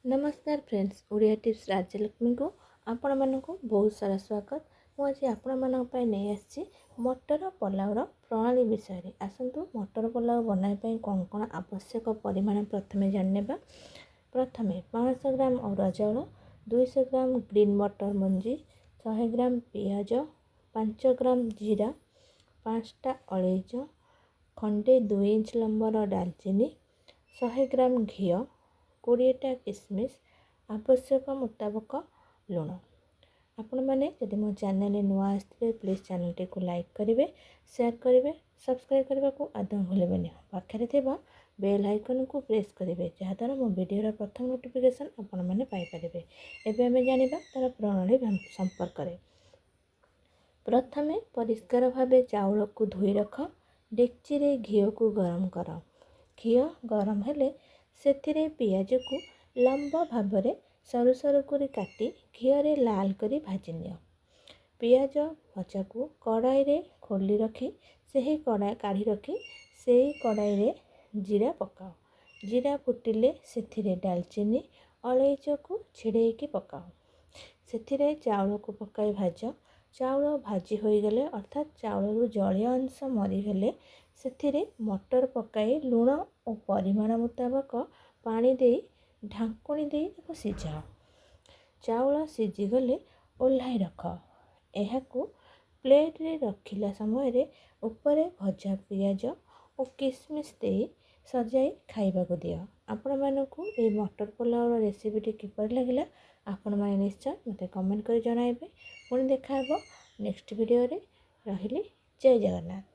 ନମସ୍କାର friends, Odia tips ରାଜଲକ୍ଷ୍ମୀକୁ ଆପଣମାନଙ୍କୁ ବହୁତ ସାରା ସ୍ୱାଗତ। ମୁଁ ଆଜି ଆପଣମାନଙ୍କ ପାଇଁ ନେଇ ଆସିଛି ମଟର ପଲାଉର ପ୍ରଣାଳୀ ବିଷୟରେ। ଆସନ୍ତୁ, ମଟର ପଲାଉ ବନାଇବା ପାଇଁ କ'ଣ କ'ଣ ଆବଶ୍ୟକ ପରିମାଣ ପ୍ରଥମେ ଜାଣିନେବା। ପ୍ରଥମେ 500 ଗ୍ରାମ ଅରୁଆ ଚାଉଳ, 200 ଗ୍ରାମ ଗ୍ରୀନ୍ ମଟର ମଞ୍ଜି, 100 ଗ୍ରାମ ପିଆଜ, 5 ଗ୍ରାମ ଜିରା, 5ଟା ଅଳେଇଚ, ଖଣ୍ଡେ 2 ଇଞ୍ଚ ଲମ୍ବର ଡାଲଚିନି, 100 ଗ୍ରାମ ଘିଅ, 20ଟା କିସମିସ୍, ଆବଶ୍ୟକ ମୁତାବକ ଲୁଣ। ଆପଣମାନେ ଯଦି ମୋ ଚ୍ୟାନେଲରେ ନୂଆ ଆସିଥିବେ, ପ୍ଲିଜ୍ ଚ୍ୟାନେଲଟିକୁ ଲାଇକ୍ କରିବେ, ସେୟାର କରିବେ, ସବସ୍କ୍ରାଇବ୍ କରିବାକୁ ଆଦୌ ଭୁଲିବେନି। ପାଖରେ ଥିବା ବେଲ୍ ଆଇକନ୍କୁ ପ୍ରେସ୍ କରିବେ, ଯାହାଦ୍ୱାରା ମୋ ଭିଡ଼ିଓର ପ୍ରଥମ ନୋଟିଫିକେସନ୍ ଆପଣମାନେ ପାଇପାରିବେ। ଏବେ ଆମେ ଜାଣିବା ତା'ର ପ୍ରଣାଳୀ ସମ୍ପର୍କରେ। ପ୍ରଥମେ ପରିଷ୍କାର ଭାବେ ଚାଉଳକୁ ଧୋଇ ରଖ। ଡେକ୍ଚିରେ ଘିଅକୁ ଗରମ କର। ଘିଅ ଗରମ ହେଲେ ସେଥିରେ ପିଆଜକୁ ଲମ୍ବା ଭାବରେ ସରୁ ସରୁ କରି କାଟି ଘିଅରେ ଲାଲ କରି ଭାଜି ନିଅ। ପିଆଜ ଭଜାକୁ କଡ଼ାଇରେ ଖୋଲି ରଖି ସେହି କଡ଼ା କାଢ଼ି ରଖି ସେଇ କଡ଼ାଇରେ ଜିରା ପକାଅ। ଜିରା ଫୁଟିଲେ ସେଥିରେ ଡାଲଚିନି, ଅଳେଇଚକୁ ଛିଡ଼େଇକି ପକାଅ। ସେଥିରେ ଚାଉଳକୁ ପକାଇ ଭାଜ। ଚାଉଳ ଭାଜି ହୋଇଗଲେ, ଅର୍ଥାତ୍ ଚାଉଳରୁ ଜଳୀୟ ଅଂଶ ମରିଗଲେ, ସେଥିରେ ମଟର ପକାଇ ଲୁଣ ଓ ପରିମାଣ ମୁତାବକ ପାଣି ଦେଇ ଢାଙ୍କୁଣୀ ଦେଇ ତାକୁ ସିଝାଅ। ଚାଉଳ ସିଝିଗଲେ ଓହ୍ଲାଇ ରଖ। ଏହାକୁ ପ୍ଲେଟ୍ରେ ରଖିଲା ସମୟରେ ଉପରେ ଭଜା ପିଆଜ ଓ କିସମିସ୍ ଦେଇ ସଜାଇ ଖାଇବାକୁ ଦିଅ। ଆପଣମାନଙ୍କୁ ଏହି ମଟର ପଲାଉର ରେସିପିଟି କିପରି ଲାଗିଲା, ଆପଣମାନେ ନିଶ୍ଚୟ ମୋତେ କମେଣ୍ଟ କରି ଜଣାଇବେ। ପୁଣି ଦେଖା ହେବ ନେକ୍ସଟ ଭିଡ଼ିଓରେ। ରହିଲି, ଜୟ ଜଗନ୍ନାଥ।